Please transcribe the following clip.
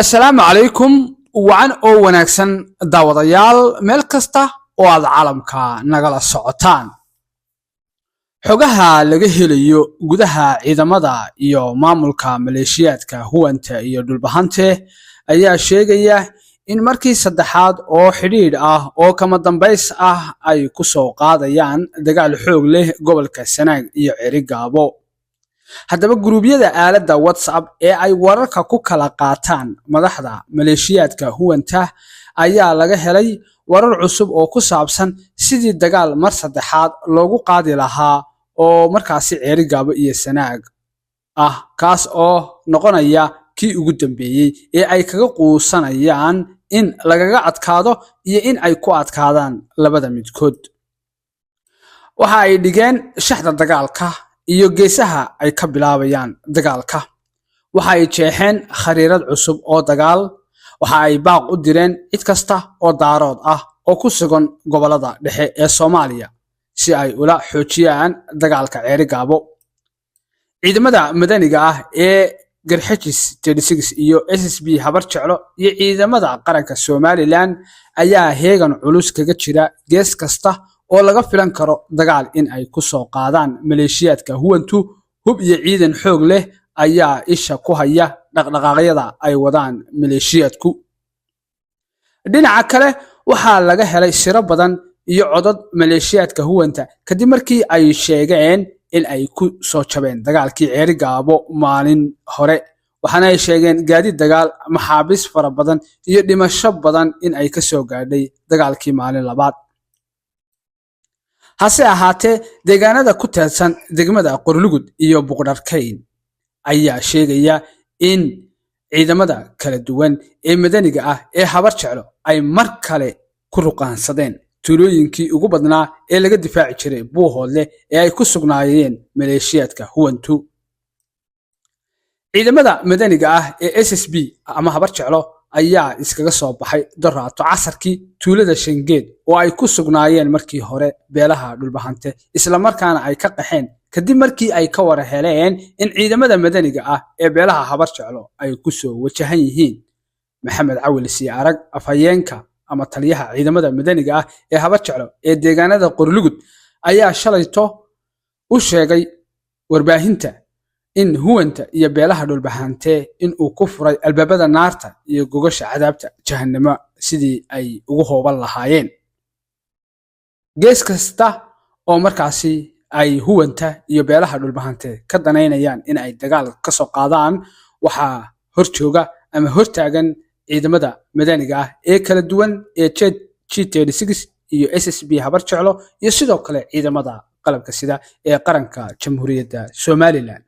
Assalaamu calaykum. Wacan oo wanaagsan, daawadayaal, meel kasta oo aad caalamka nagala socotaan. Xogaha laga helayo gudaha ciidamada iyo maamulka maleeshiyaadka Huwanta iyo Dhulbahante ayaa sheegaya in markii saddexaad oo xidhiidh ah oo kama dambays ah ay ku soo qaadayaan dagaal xoog leh gobolka Sanaag iyo Cerigaabo. Haddaba, guruubyada aaladda WhatsApp ee ay wararka ku kala qaataan madaxda maleeshiyaadka Huwanta ayaa laga helay warar cusub oo ku saabsan sidii dagaal mar saddexaad loogu qaadi lahaa oo markaasi Ceerigaabo iyo Sanaag ah, kaas oo noqonaya kii ugu dambeeyey ee ay kaga quusanayaan in lagaga adkaado iyo in ay ku adkaadaan labada midkood. Waxa ay dhigeen shaxda dagaalka iyo geesaha ay ka bilaabayaan dagaalka. Waxa ay jeexeen khariirad cusub oo dagaal. Waxa ay baaq u direen cid kasta oo Daarood ah oo ku sugan gobolada dhexe ee Soomaaliya si ay ula xoojiyaan dagaalka Ceerigaabo. Ciidamada madaniga ah ee Garxajis iyo SSB Habar Jeclo iyo ciidamada qaranka Somaliland ayaa heegan culus kaga jira gees kasta oo laga filan karo dagaal in ay ku soo qaadaan maleeshiyaadka Huwantu. Hub iyo ciidan xoog leh ayaa isha ku haya dhaqdhaqaaqyada ay wadaan maleeshiyaadku. Dhinaca kale, waxaa laga helay siro badan iyo codod maleeshiyaadka Huwanta kadib markii ay sheegeen in ay ku soo jabeen dagaalkii Ceerigaabo maalin hore. Waxaana ay sheegeen gaadiid dagaal, maxaabiis fara badan iyo dhimasho badan in ay ka soo gaadhay dagaalkii maalin labaad. Hase ahaatee, deegaanada ku teedsan degmada Qorlugud iyo Buqdharkayn ayaa sheegaya in ciidamada kala duwan ee madaniga ah ee Habar Jeclo ay mar kale ku ruqaansadeen tuulooyinkii ugu badnaa ee laga difaaci jiray Buuhoodle ee ay ku sugnaayeen maleeshiyaadka Huwantu. Ciidamada madaniga ah ee SSB ama Habar Jeclo ayaa iskaga soo baxay doraato casarkii tuulada Shangeed oo ay ku sugnaayeen markii hore beelaha Dhulbahante, islamarkaana ay ka qaxeen kadib markii ay ka war heleen in ciidamada madaniga ah ee beelaha Habar Jeclo ay ku soo wajahan yihiin. Maxamed Cawil Sii Arag, afhayeenka ama taliyaha ciidamada madaniga ah ee Habar Jeclo ee deegaanada Qorlugud, ayaa shalayto u sheegay warbaahinta in Huwanta iyo beelaha Dhulbahante in uu ku furay albaabada naarta iyo gogasha cadaabta jahannamo sidii ay ugu hooban lahaayeen gees kasta oo markaasi ay Huwanta iyo beelaha Dhulbahante ka danaynayaan in ay dagaal ka soo qaadaan. Waxaa hor jooga ama hortaagan ciidamada madaniga ah ee kala duwan ee G iyo SSB Habar Jeclo iyo sidoo kale ciidamada qalabka sida ee qaranka Jamhuuriyadda Somaliland.